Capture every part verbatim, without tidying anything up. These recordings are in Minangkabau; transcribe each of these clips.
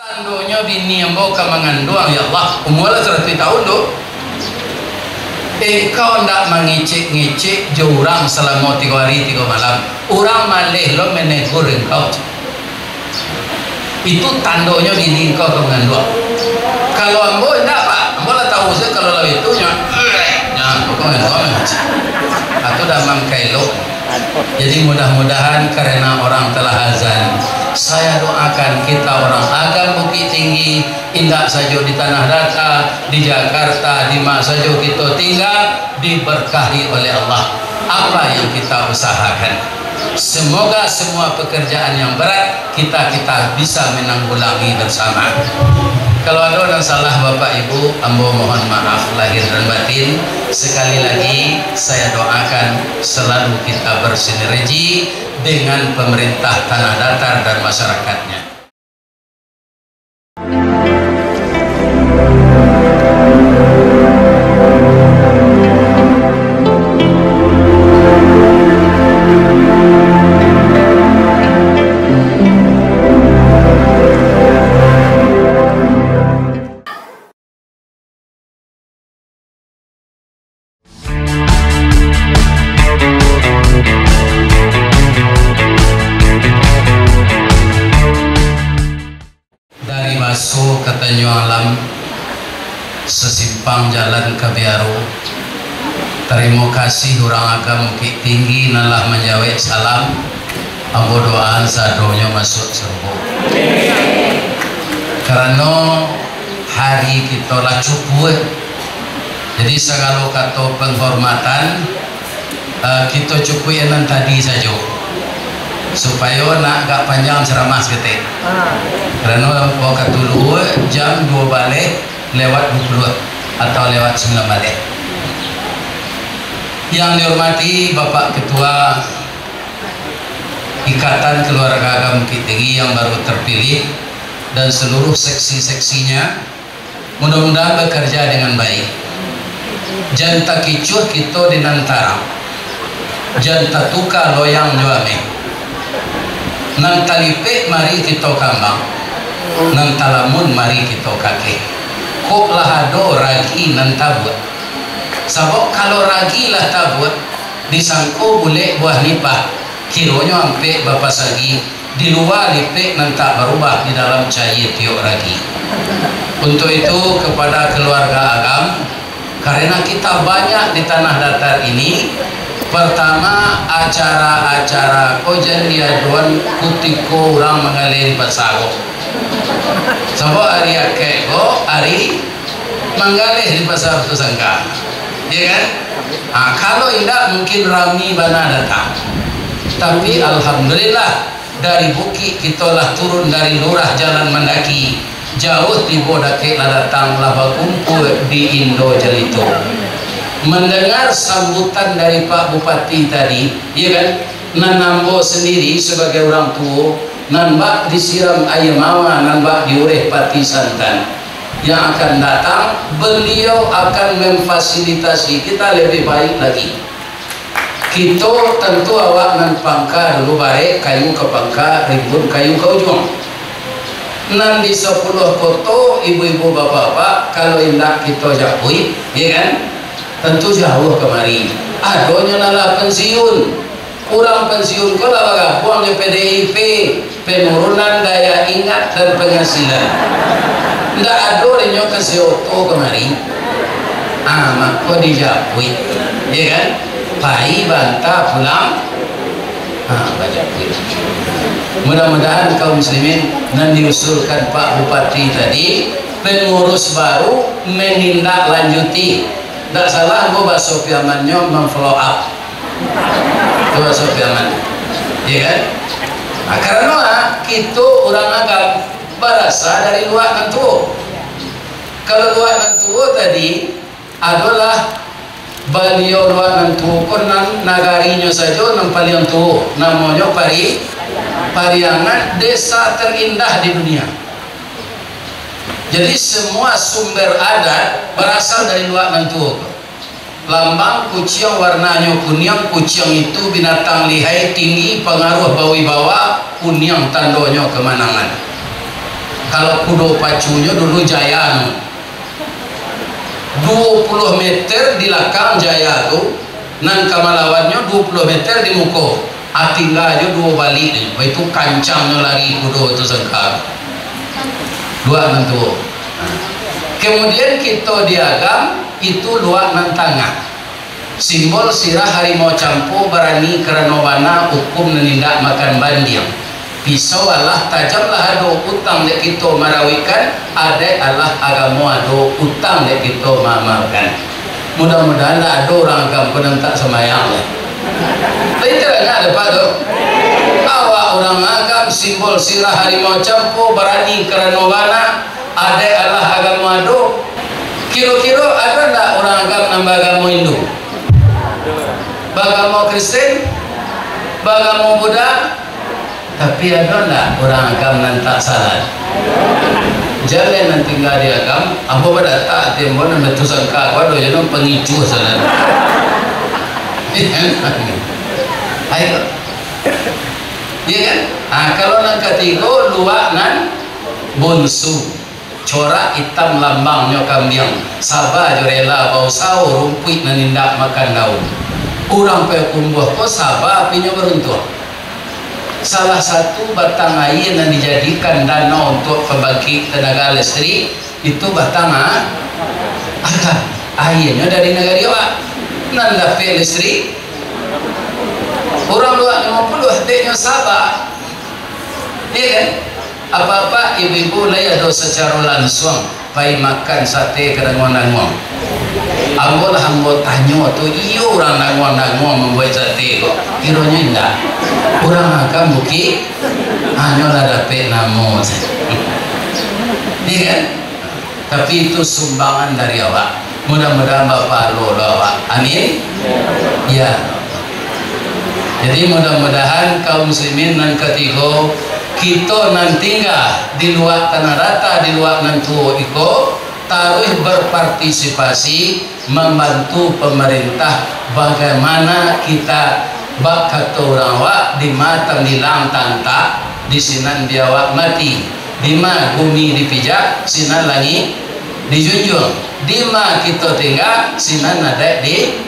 Tandonyo bini ambo ka manganduang, ya Allah, umua lah saratuih tahun tu. Engkau ndak mangecek-ngecek jo urang salamo tigo hari, tigo malam. Urang maleh lo manegur engkau. Itu tandonyo bini engkau ka manganduang. Kalau ambo indak, Pak. Ambo lah tahu sajo kalau lah itu, nyo. Nah, pokoknyo, nah. Atau damam kailo. Jadi, mudah-mudahan karena orang telah azan, saya doakan kita orang Agam Bukittinggi, indak sajo di Tanah Datar, di Jakarta, di ma sajo kita tinggal, diberkahi oleh Allah apa yang kita usahakan. Semoga semua pekerjaan yang berat kita, kita bisa menanggulangi bersama. Kalau ada yang salah, Bapak Ibu, ambo mohon maaf lahir dan batin. Sekali lagi, saya doakan selalu kita bersinergi dengan pemerintah Tanah Datar dan masyarakatnya. Dari Baso ka Tanjuang Alam, sasimpang jalan ka Biaro. Tarimo kasih urang Agam Bukittinggi nan lah manjawek salam. Ambo doaan sadonyo masuak sarugo. Karano hari kito lah cukuik. Jadi, sagalo kato panghormatan, eh, kito cukuik nan tadi sajo, supayo nak agak panjang ceramah saketek. Ah. Karano ambo katuluak jam duo baleh lewat duo puluah atau lewat sambilan baleh. Yang dihormati Bapak Ketua Ikatan Keluarga Agam Bukittinggi yang baru terpilih dan seluruh seksi-seksinya, mudah-mudahan bekerja dengan baik. Jan takicuah kito di nan tarang, jan tatuka loyang jo ameh. Nan talipek mari kito kambang, nan talamun mari kito kakeh. Kok lah ado ragi nan tabuak? Sabab kalau ragi lah tabuak, disangko bulek buah nipah, kironyo ampek bapasagi, di lua lipek nan tak barubah, di dalam cayia tiok ragi. Untuk itu, kepada keluarga Agam, karena kita banyak di Tanah Datar ini, pertama, acara-acara ko jan diadoan kutiko urang manggaleh di pasar ko. Sabab ari Akaik ko, ari manggaleh di Pasar Batusangka. Ya kan? Ha, kalau indak, mungkin rami bana datang. Tapi, alhamdulillah, dari bukik kito lah turun, dari lurah jalan mandaki. Jauah tibo dakek lah datang, lah bakumpul di Indo Jalito. Mendengar sambutan dari Pak Bupati tadi, ya kan? Nan ambo sendiri sebagai urang tuo, nan bak disiram aia mawa, nan bak diureh pati santan. Yang akan datang, beliau akan memfasilitasi kita lebih baik lagi. Kito tantu awak nan pangka dulu, barek kayu ka pangka, rimbun kayu ka ujuang. Nan di sapuluah koto, ibu-ibu, bapak-bapak, kalau indak kito japuik, ya kan? Tantu jauah kamari. Adonyo nan lah pensiun. Urang pensiun ko lah bagabuang jo P D I P, penurunan daya ingat dan penghasilan. Ndak ado inyo ka si oto kamari. Ah, mako dijapuik, ya kan? Pai banta pulang. Ah, bajapuik. Mudah-mudahan kaum muslimin nan diusulkan Pak Bupati tadi, pengurus baru menindaklanjuti. Ndak salah ambo baso Piamannyo, memfollow up. Itu baso Piaman. Iya kan? Nah, karano, ah, kito urang Agam barasa dari Luak Nan Tuo. Kalau Luak Nan Tuo tadi adolah baliau Luak Nan Tuo ko nan nagarinyo sajo nan paliang tuo, namonyo Pari-, Pariangan, desa terindah di dunia. Jadi, semua sumber adat barasal dari Luak Nan Tuo ko. Lambang kuciang warnanyo kuniang, kuciang itu binatang lihai, tinggi, pangaruah, bawibawa, kuniang tandonyo kamanangan. Kalau kudo pacunyo dulu jaya, duo puluah meter di lakang jaya tu, nan ka malawannyo duo puluah meter di muko. Ah, tingga jo duo balik ni. Baitu kancangnyo lari kudo tu sangka. Luak nan tuo. Kemudian kito di Agam, itu luak nan tangah. Simbol sirah harimau campo, barani karano bana, hukum nan indak makan bandiang. Pisau alah tajam lah ado, utang dek kito marawikkan, adaik alah agamo ado, utang dek kito maamalkan. Mudah-mudahan ndak ado urang Agam ko nan tak sambayang lai. Tapi tadanga dek Apak tu. Awak urang Agam, simbol sirah harimau campo, barani karano bana, adaik alah agamo ado. Kiro-kiro ado ndak urang Agam nan baagamo Hindu? Baagamo Kristen? Baagamo Buddha? Tapi ado ndak urang Agam nan tak salat? Jan lai nan tingga di Agam, ambo badatak ati ambo nan batusangka, ko ado jo nan pangicuah salat. Ayo. Iya kan? Ah, kalau nan katigo, luak nan bunsu. Corak itam lambangnyo kambiang, saba jo rela bausawo, rumpuik nan indak makan daun. Urang Payakumbuah ko saba, api nyo baruntuang. Salah satu batang aia nan dijadikan danau untuak pambangkik tenaga listrik, itu batang a-, Agam. Aianyo dari nagari awak. Nan dapek listrik, urang luak limo puluah, dek nyo saba. Iya kan? Apak-apak, ibu-ibu, lai ado sacaro lansuang pai makan sate ka Danguang-Danguang? Ambo lah ambo tanyo tu, iyo urang Danguang-Danguang mambuek sate ko? Kironyo indak. Urang Agam Bukik, hanyo lah dapek namo sajo. Iya kan? Tapi itu sumbangan dari awak. Mudah-mudahan bapahalo lo awak. Amin. Ya. Jadi, mudah-mudahan kaum muslimin nan katigo, kito nan tingga di luak Tanah Datar, di luak nan tuo iko, taruih berpartisipasi mambantu pamarintah, bagaimana kita, bak kato urang awak, di ma tambilang tantak, di sinan biawak mati. Dima bumi dipijak, sinan langik dijunjuang. Dima kito tingga, sinan adaik di,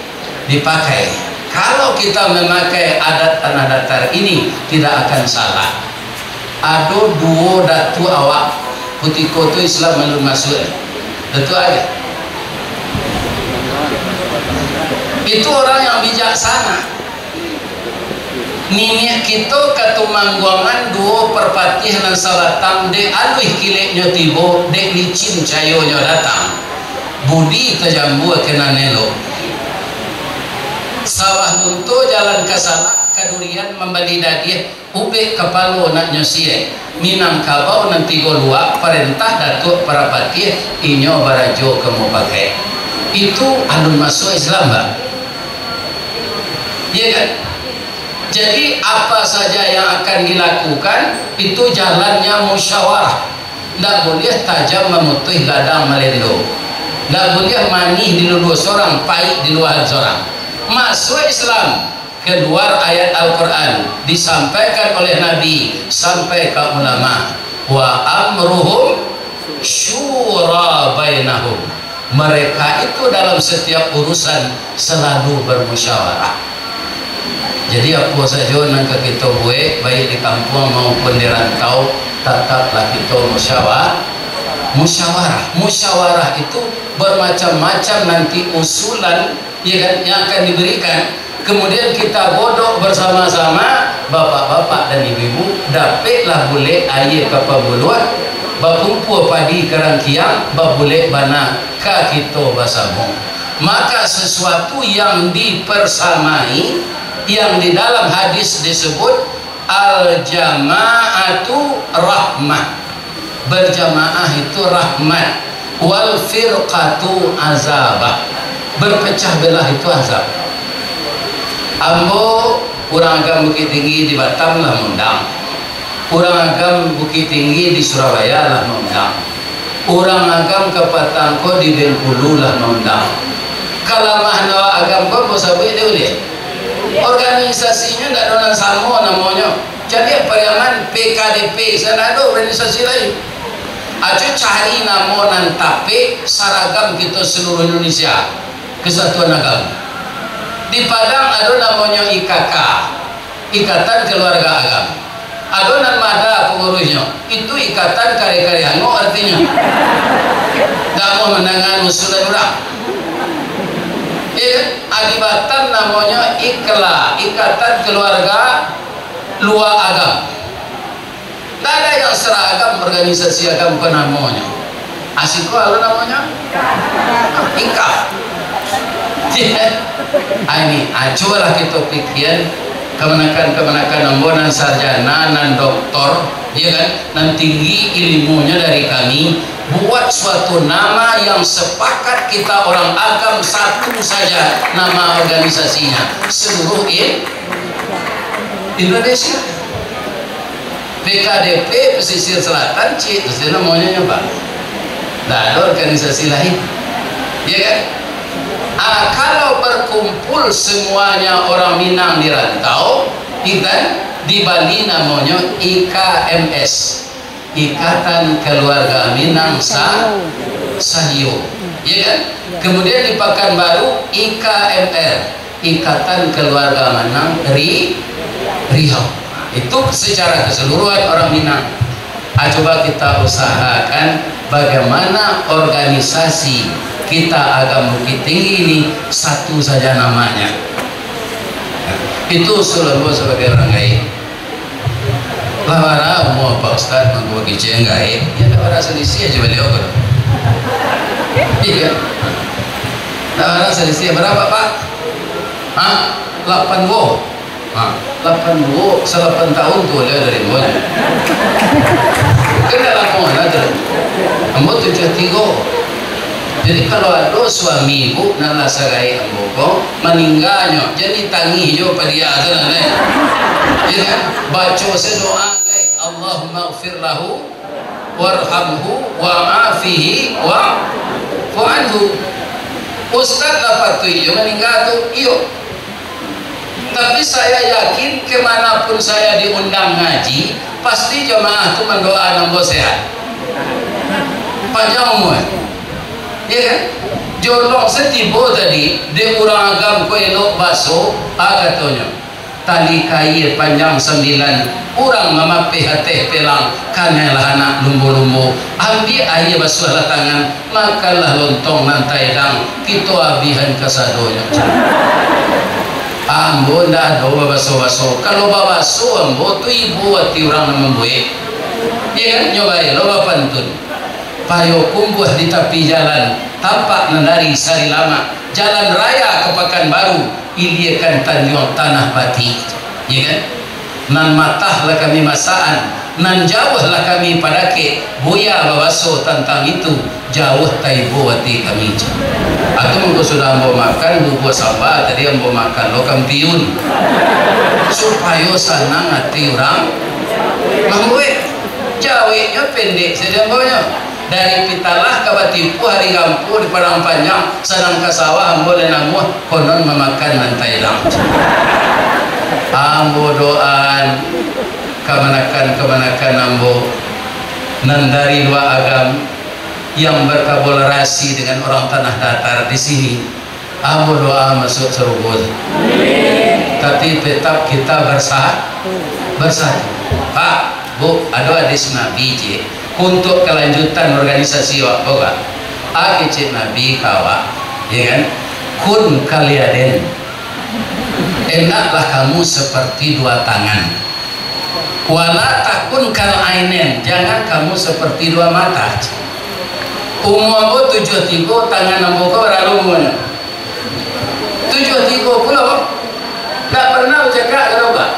dipakai. Kalau kita memakai adat Tanah Datar ini, tidak akan salah. Ado duo datuak awak, kutiko tu Islam alun masuak. Datuak aja. Itu orang yang bijaksana. Niniak kito Katumangguangan duo Parpatiah nan sabatang, dek aluih kileknyo tibo, dek licin cayonyo datang. Budi tajambua ka nan elok. Sawah Lunto jalan ka Salak, ka Durian mambali dadiah, ubek kapalo nak nyo siek. Minangkabau nan tigo luak, parentah Datuak Parapatiah, inyo barajo ka mupakaik. Itu alun masuak Islam, Pak. Iya kan? Jadi, apa saja yang akan dilakukan, itu jalannya musyawarah. Ndak buliah tajam mamutuih, gadang malendo. Ndak buliah manih di luluah sorang, paik di luahan sorang. Masuak Islam, kaluar ayat Al-Quran, disampaikan oleh Nabi sampai ka ulama. "Wa amruhum syura bainahum." Mereka itu dalam setiap urusan selalu bermusyawarah. Jadi, apo sajo nan ka kito buek, baik di kampuang maupun di rantau, tataplah kito musyawa-, musyawarah. Musyawarah itu bermacam-macam nanti usulan, ya kan, yang akan diberikan. Kemudian kita godok bersama-sama, bapak-bapak dan ibu-ibu, dapeklah bulek aia ka pambuluah, bakumpua padi ka rangkiang, babulek bana ka kito basamo. Maka, sesuatu yang dipersamai, yang di dalam hadis disebut, "Al-jama'atu rahmah." Berjamaah itu rahmat. "Wal firqatu azabah." Berpecah belah itu azab. Ambo, urang Agam Bukittinggi di Batam lah maundang. Urang Agam Bukittinggi di Surabaya lah maundang. Urang Agam Kapatang ko di Bengkulu lah maundang. Kalamahan awak Agam ko, ambo sabuik dek ulih. Organisasinyo ndak ado nan samo namonyo. Jadi, Pariaman, P K D P, sa ndak ado organisasi lain. Ajo cari namo nan tapek saragam kito saluruh Indonesia, Kesatuan Agam. Di Padang ado namonyo I K K, Ikatan Keluarga Agam. Ado nan mada pangurusnyo, itu ikatan kare-kare angok artinyo. Ndak mau mandanga usulan urang. Iya kan? Di Batam namonyo I K L A, Ikatan Keluarga Lua Agam. Ndak ada yang seragam organisasi agam ko namonyo. Asiko alo namonyo? Ikaf. Ah, ini, ah, cubolah kito pikian kamanakan-kamanakan ambo nan sarjana, nan doktor, ya kan, nan tinggi ilmunyo dari kami, buat suatu nama yang sepakat kita orang agam satu saja nama organisasinya, seluruh In-, Indonesia. P K D P Pesisir Selatan, cik, tu saja namonyo nyo, Pak. Ndak ado organisasi lain. Ya kan? Ah, kalau berkumpul semuanya orang Minang di rantau, di Bali namonyo I K M S, Ikatan Keluarga Minang Sa-, Sahio. Ya kan? Kemudian di Pakanbaru, I K M R. Ikatan Keluarga Minang Ri-, Riau. Itu secara keseluruhan orang Minang. Ah, coba kita usahakan bagaimana organisasi kita Agam Bukittinggi ini satu saja namanya. Itu usul ambo sebagai orang gaib. Lah bara umua Pak Ustaz mangko kicik gaib? Ya, ndak bara selisih aja baliau ko. Iya. Ndak bara selisih. Bara, Pak? Hah? Lapan duo. Ha, lapan duo, salapan tahun tu lah dari ambo. Kan dah lamo lah tu. Ambo tujuah tigo. Jadi, kalau ado suami ibu nan lah sagaek ambo ko, maningganyo, jan ditangih jo padiah tu lah, kan? Ya kan? Baco se doa, kan? Allahumma gfir lahu warhamhu wa'afihi wa'fu anhu. Ustaz lah patuik jo maningga tu, iyo. Tapi saya yakin, ke mana pun saya diundang ngaji, pasti jamaah tu mandoa nan ambo sehat. Panjang umua. Ya kan? Jolong satibo tadi, dek urang Agam ko elok baso, ah, katonyo. Tali kaia panjang sambilan, urang mamapeh ateh pelang, kanailah anak lumbo-lumbo, ambiak aia basuahlah tangan, makanlah lontong nan taedang, kito abihan kasadonyo. Ambo ndak ado babaso-baso, kalau babaso ambo tu ibo ati urang nan mambuek. Ya kan? Nyo bae lo bapantun. Payo kumbuah di tapi jalan, tampak nan dari Sarilamak, jalan raya ka Pakanbaru, iliakan tanjuang tanah bati, ya kan? Nan matah lah kami masaan, nan jauah lah kami padakek, buya babaso tantang itu, jauah taibo ati kami. Atau mangko sudah ambo makan bubua samba tadi, ambo makan lo kampiun, supayo sanang ati urang mambuek. Jaweknyo pendek sajo ambonyo. Dari Pitalah ka Batipuah, ari gampo di Padang Panjang, sadang ka sawah ambo lai namuah, konon mamakan nan taedang. Ambo doaan kamanakan-kamanakan ambo nan dari lua Agam yang berkolaborasi dengan orang Tanah Datar di sini. Ambo doa masuak sarugo tu. Amin. Tapi tetap kita bersa-, bersatu. Pak, Bu, ado hadis Nabi je, untuk kelanjutan organisasi awak ko, Pak. Ah, kecek Nabi ka awak, ya kan? Kun kaliaden. Hendaklah kamu seperti dua tangan. Wala takun kal ainen, jangan kamu seperti dua mata. Umua ambo tujuah tigo, tangan ambo ko bara lo umuanyo? Tujuah tigo pulo. Ndak pernah bacakak ka doh, Pak.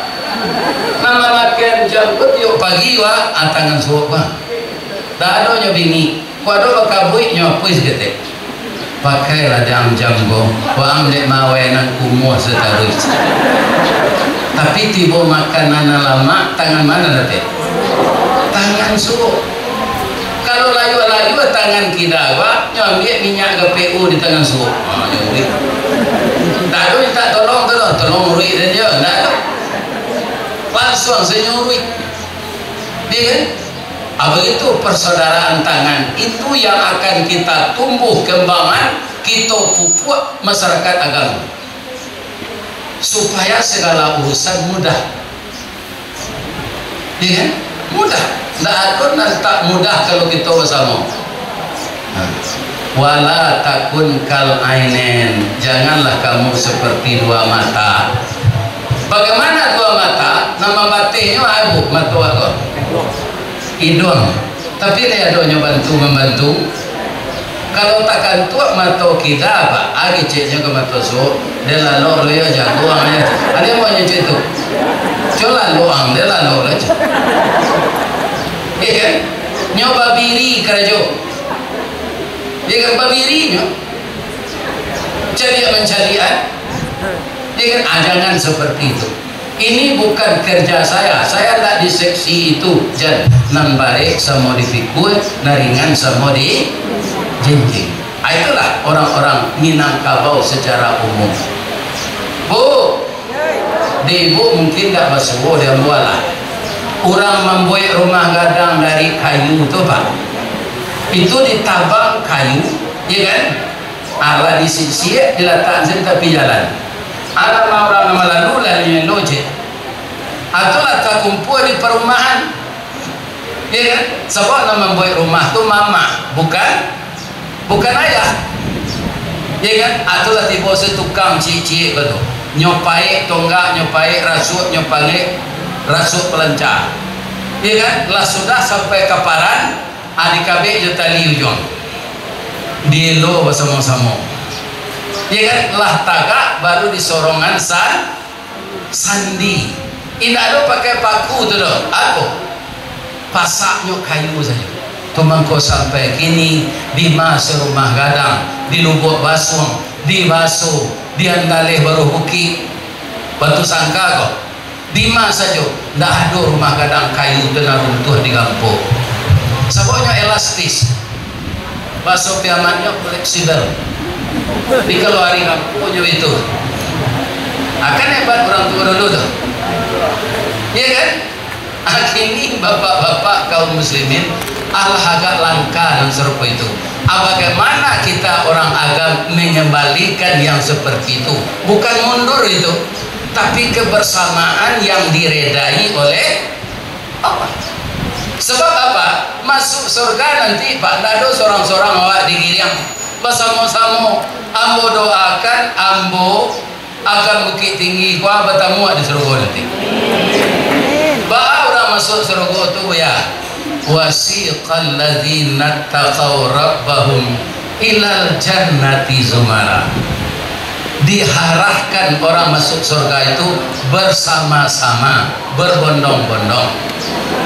Nan mamakai jam ko tiok pagi, Pak, ah, tangan suok, Pak. Ndak ado nyo bingik. Kok ado bakabuik nyo apuih saketek. Pakailah dek ang jam ko, waang dek mawai nan kumuah sataruih. Tapi tibo makanan nan lamak, tangan ma nan dapek? Tangan suok. Kalau layuah-layuah tangan kida, Pak, nyo ambiak minyak G P U di tangan suok. Ha, nyo uruik. Ndak ado minta tolong tu doh, tolong uruik sajo, ndak ado. Lansuang sajo uruik. Iya kan? Ah, begitu persaudaraan tangan itu yang akan kita tumbuh kembangkan, kita pupuk masyarakat agama. Supaya segala urusan mudah. Iya kan? Mudah. Ndak ada nan tak mudah kalau kita bersama. Nah. Wala takun kal ainen, janganlah kamu seperti dua mata. Bagaimana dua mata? Nan mambateh nyo apo? Mato apo? Iduang. Tapi lai adonyo bantu-mambantu. Kalau takantuak mato kida, Pak, ah, keceknyo ka mato suok, den lalok lo yo, jago ang yo. Ado yang mau nyo cek tu? Cok lalok ang, den lalok lo cek. Iya kan? Nyo babiri karajo. Iya kan, babiri nyo. Caliak mancaliak, ah. Iya kan? Ah, jangan seperti itu. Ini bukan kerja saya. Saya ndak di seksi itu, jan. Nan barek samo dipikul, nan ringan samo dijinjing. Ah, itulah orang-orang Minangkabau secara umum. Bu, di ibu mungkin ndak basuo, di ambo lah. Urang mambuek rumah gadang dari kayu tu, Pak. Itu ditabang kayu, ya kan? Alah disisiak, dilatak di tapi jalan. Alah mah urang nan malalu, lah nyo elo cek. Atau lah takumpua di parumahan. Ya kan? Sabab nan mambuek rumah tu mamak, bukan, bukan ayah. Ya kan? Atau lah tibo se tukang ciek-ciek ko tu. Nyo paek tonggak, nyo paek rasuak, nyo paek rasuak palanca. Ya kan? Lah sudah sampai ka paran, ah, dikabek jo tali ujuang. Dielo basamo-samo. Ya kan? Lah tagak, baru disorongan san-, sandi. Indak ado pakai paku tu doh. Apo? Pasaknyo kayu sajo. Tu mangko sampai kini, di ma se rumah gadang, di Lubuak Basuang, di Baso, di Andaleh Baruah Bukik, Batu Sangka ko. Di ma sajo, ndak ado rumah gadang kayu tu nan runtuah digampok. Sababnyo elastis. Baso Piamannyo fleksibel. Dikaluari ramponyo itu. Akan hebat urang tuo dulu tu. Iya kan? Kini bapak-bapak kaum muslimin, alah agak langka nan sarupo itu. Ah, bagaimana kita orang agam mengembalikan yang seperti itu? Bukan mundur itu, tapi kebersamaan yang diredai oleh Allah. Sebab apa? Masuk surga nanti, Pak, ndak ado sorang-sorang awak digiriang. Basamo-samo, ambo doakan, ambo akan Bukittinggi ko batamu di sarugo nanti. Baa urang masuk sarugo tu, ya? Wasiqal ladzina taqau rabbahum ilal jannati zumara. Diarahkan orang masuk surga itu bersama-sama, berbondong-bondong.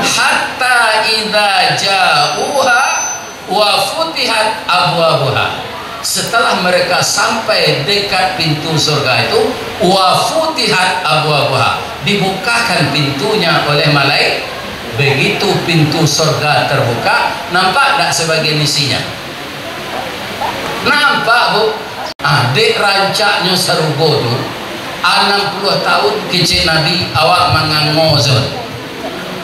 Hatta idza ja'uha wa futihat abwabuha. Setelah mereka sampai dekat pintu surga itu, wa futihat abwabuha, dibukakan pintunya oleh malaik. Begitu pintu surga terbuka, nampak ndak sebagian isinya? Nampak, Bu? Ah, dek rancaknyo sarugo tu, anam puluah tahun kecek Nabi, awak mangango sajo.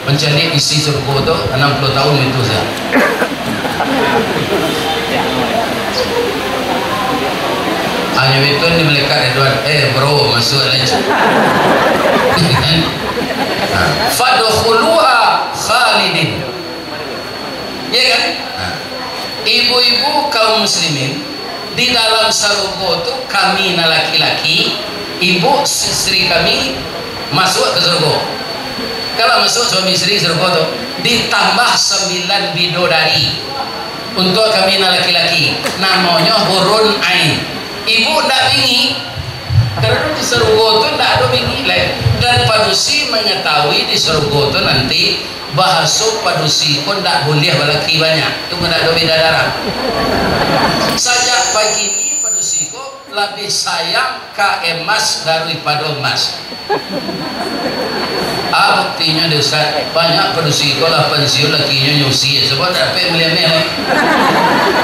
Mancaliak isi sarugo tu, anam puluah tahun itu sajo. Hanyo itu ni malaikat Ridwan, "Eh, bro, masuk lah." Nah, "Fadkhuluha khalidin." Iya kan? Nah, ibu-ibu kaum muslimin, di dalam sarugo tu kami nan laki-laki, ibu istri kami masuk ka sarugo. Kalau masuk suami istri sarugo tu, ditambah sambilan bidodari. Untuk kami nan laki-laki, namonyo hurun ain. Ibu ndak bingik. Karano di sarugo tu ndak ado bingik lai. Dan padusi mangatahui di sarugo tu nanti bahaso padusi ko ndak buliah balaki banyak. Tu pun ndak ado bida darah. Sajak pagi ni padusi ko labiah sayang ka emas daripado emas. Ah, buktinyo deh, Ustaz, banyak padusi ko lah pansiun, lakinyo nyusi, sabab dak dapek maliameh lai.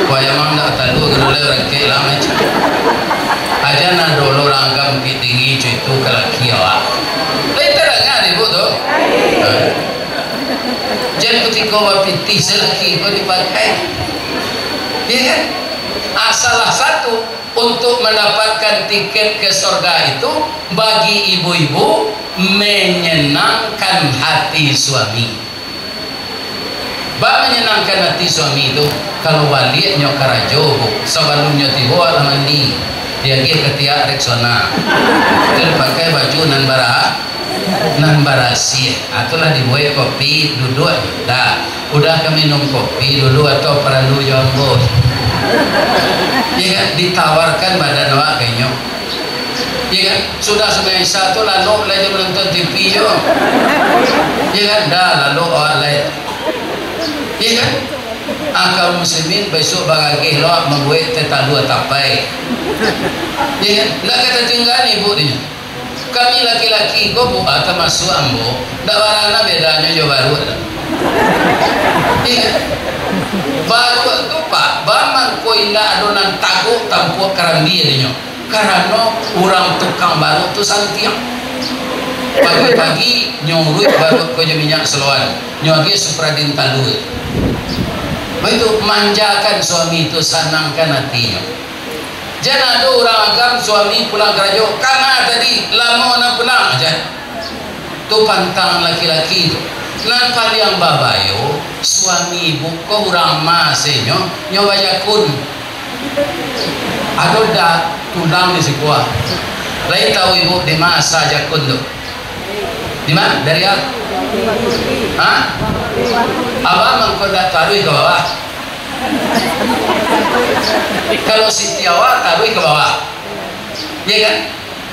Wah, emang dak talu, kalau lai rangkek lah, macam. Aja nan dulu urang agam Bukittinggi, cuy, tu ka laki awak. Lai tadanga deh, Bu, tu. Ha. Kutiko bapitih salaki ko dipakai. Ya kan? Ah, salah satu untuk mendapatkan tiket ke sorga itu, bagi ibu-ibu, menyenangkan hati suami. Ba manyenangkan hati suami tu, kalau baliak nyo karajo, Bu, sabalum nyo tibo, alah mandi, diagiah katiak Rexona. Tu dipakai baju nan bara-, nan barasiah. Ah, tu lah dibuek kopi, duduak. Dah, udah ka minum kopi dulu atau paralu jo ambo? Ya kan? Ditawarkan badan awak ka inyo. Ya kan? Sudah sumbayang Isya tu, lalok lai jo manonton T V jo. Ya kan? Dah, lalok awak lai. Ya kan? Ah, kaum muslimin, bisuak bagageh lo mambuek teh talua tapai. Ya kan? Ndak ka tatinggaan ibu tu nyo. Kami laki-laki ko, Bu, ah, tamasuak ambo, ndak bara bedanyo jo baruak tu. Iya. Baruak tu, Pak, ba mangko indak ado nan taguah tampuak karambia dinyo. Karano urang tukang baruak tu santiang. Pagi-pagi, nyo uruik baruak ko jo minyak seloan. Nyo agiah Supradin talua. Baitu, manjakan suami tu, sanangkan atinyo. Jan ado urang agam, suami pulang karajo, "Kama tadi, lamo nan pulang?" jan. Tu pantang laki-laki tu. Nan paliang babayo, suami ibu ko urang ma asenyo, nyo bajakun. Ado dak tulang di siko? Lai tau ibu di ma asa jakun tu? Di ma? Dari a-, ha? Abah mangko dak taruih ka bawah? Kalau Siti Hawa taruih ka bawah. Ya kan?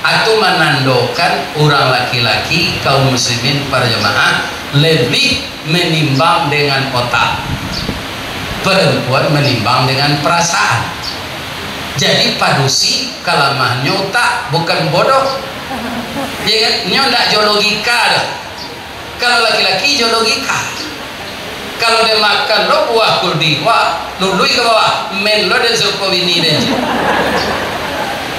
Atu manandokan urang laki-laki, kaum muslimin para jamaah, lebih menimbang dengan otak. Perempuan menimbang dengan perasaan. Jadi padusi kalamahnyo utak, bukan bodoh. Ya kan? Nyo ndak jo logika doh. Kalau laki-laki jo logika. Kalau den makan lo buah kuldi, wah, nului ka bawah, men lo den suko bini den.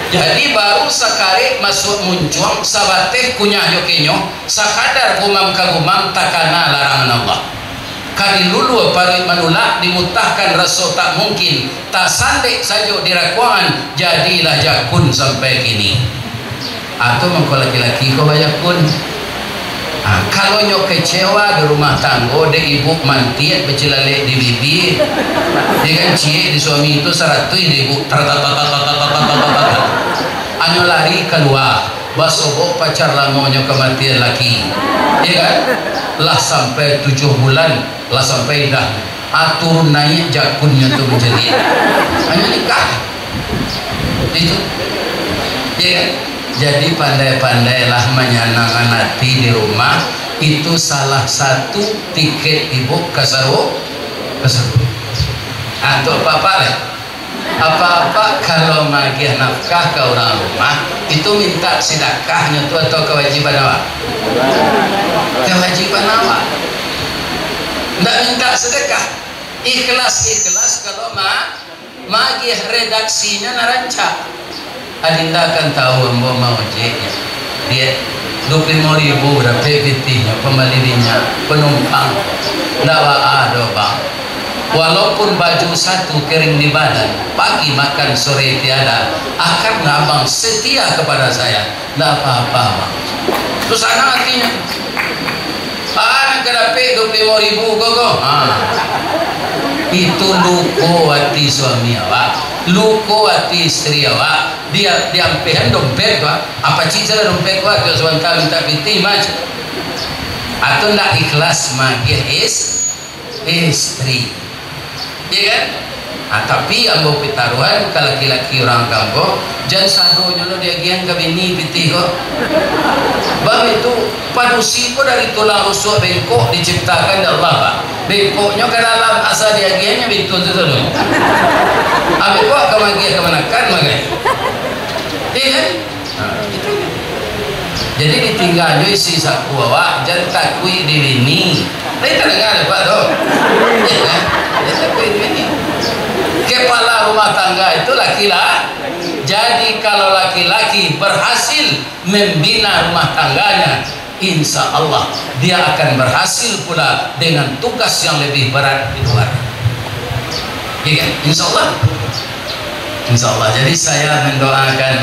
Jadi baru sakarek masuak muncuang, sabateh kunyah jo kenyo, sakadar gumam ka gumam, takana larangan Allah. Ka dilulua paruik manulak, dimutahkan raso tak mungkin, tasandek sajo di rakuangan, jadilah jakun sampai kini. Atau mangko laki-laki ko bajakun. Ah, kalau nyo kecewa di rumah tanggo, dek ibu mantiak bacilalek di bibia, ya kan, ciek di suami tu, saratuih di ibu, tar, tar, tar. Anyo lari kalua, basobok pacar lamonyo kamatian laki, ya kan, lah sampai tujuah bulan, lah sampai dah. Ah, turun naiak jakunnyo tu mancaliak. Hanyo nikah. Itu. Ya kan? Jadi, pandai-pandailah manyanangkan hati di rumah. Itu salah satu tiket ibu ka saru-, ka sarugo. Ah, tu apa-apa lah. Apa-apa kalau maagiah nafkah ka urang rumah, itu minta sidakahnyo tu atau kawajiban awak? Kawajiban awak. Ndak minta sedekah. Ikhlas-ikhlas kalau ma-, maagiah, redaksinyo nan rancak. Adinda kan tahu ambo maojek, Diak. Dua puluh limo ribu dapek pitihnyo, pambali minyak, panumpang. Ndak baa doh, Bang. Walaupun baju satu kering di badan, pagi makan, sore tiada, akarna abang setia kepada saya. Ndak apa-apa, Bang. Tu sanang atinyo. Ah, nan ka dapek dua puluh limo ribu ko, ko. Ha. Itu luko ati suami awak, luko ati istri awak. Dia, diampehan dompet ko, ah. Apa cik salah dompet ko, ah, tu sabanta minta pitih, Mas. Atau ndak ikhlas maagiah is-, istri. Iya kan? Ah, tapi ambo pitaruhan ka laki-laki urang kampuang, jan sadonyo lo diagiahan ka bini pitih ko. Bab itu, padusi ko dari tulang rusuk bengkok diciptakan dek Allah, Pak. Bengkoknyo ka dalam, asa diagiahannyo bituan tu sadonyo. Abih ko ka maagiah kamanakan, magai. Iya kan? Ha, itu. Jadi ditingga jo isi saku awak, jan takuik di bini. Tadi tadanga dek Pak tu. Ya kan? Jan takuik di bini. Kepala rumah tangga itu laki lah. Jadi kalau laki-laki berhasil membina rumah tangganya, Insya Allah, dia akan berhasil pula dengan tugas yang lebih berat di luar. Ya kan? Insya Allah. Insya Allah. Jadi, saya mendoakan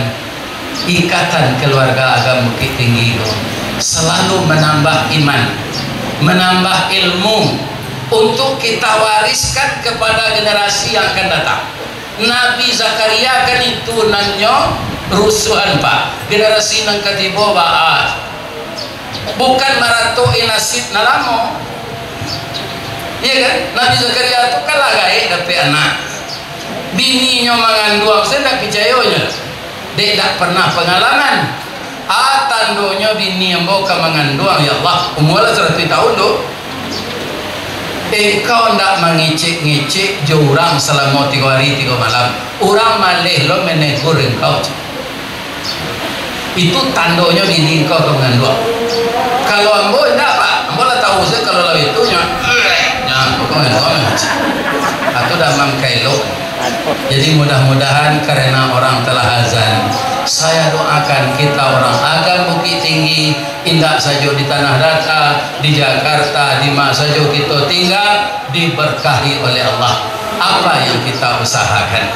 ikatan keluarga Agam Bukittinggi itu selalu menambah iman, menambah ilmu untuk kita wariskan kepada generasi yang akan datang. Nabi Zakaria kan itu nan nyo rusuhan, Pak. Generasi nan katibo baa. Bukan maratok-i nasib nan lamo. Iya kan? Nabi Zakaria tu kan lah gaek dapek anak. Bininyo manganduang, sajo ndak picayo nyo. Dek ndak pernah pangalaman. Ah, tandonyo bini ambo ka manganduang, ya Allah. Umua lah saratuih taun tu. Engkau ndak mangecek-ngecek jo urang salamo tigo hari, tigo malam. Urang maleh lo manegur engkau. Itu tandonyo bini engkau ka manganduang. Kalau ambo indak, Pak. Ambo lah tahu sajo kalau lah itu, nyo, nyo, ambo ka manganduang. Atau damam kailo. Jadi, mudah-mudahan karena orang telah azan, saya doakan kita orang Agam Bukittinggi, indak sajo di Tanah Datar, di Jakarta, di ma sajo kita tinggal, diberkahi oleh Allah apa yang kita usahakan.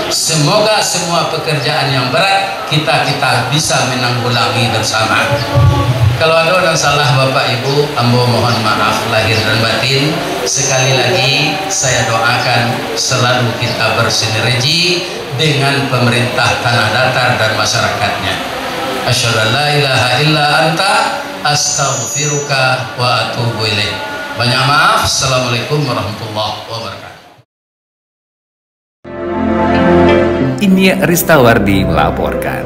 Semoga semua pekerjaan yang berat kita, kita bisa menanggulangi bersama. Kalau ada yang salah, Bapak Ibu, ambo mohon maaf lahir dan batin. Sekali lagi, saya doakan selalu kita bersinergi dengan pemerintah Tanah Datar dan masyarakatnya. Asyhadu an la ilaha illa anta, astaghfiruka wa atubu ilaik. Banyak maaf. Assalamualaikum warahmatullahi wabarakatuh. Inyiak Ristawardi melaporkan.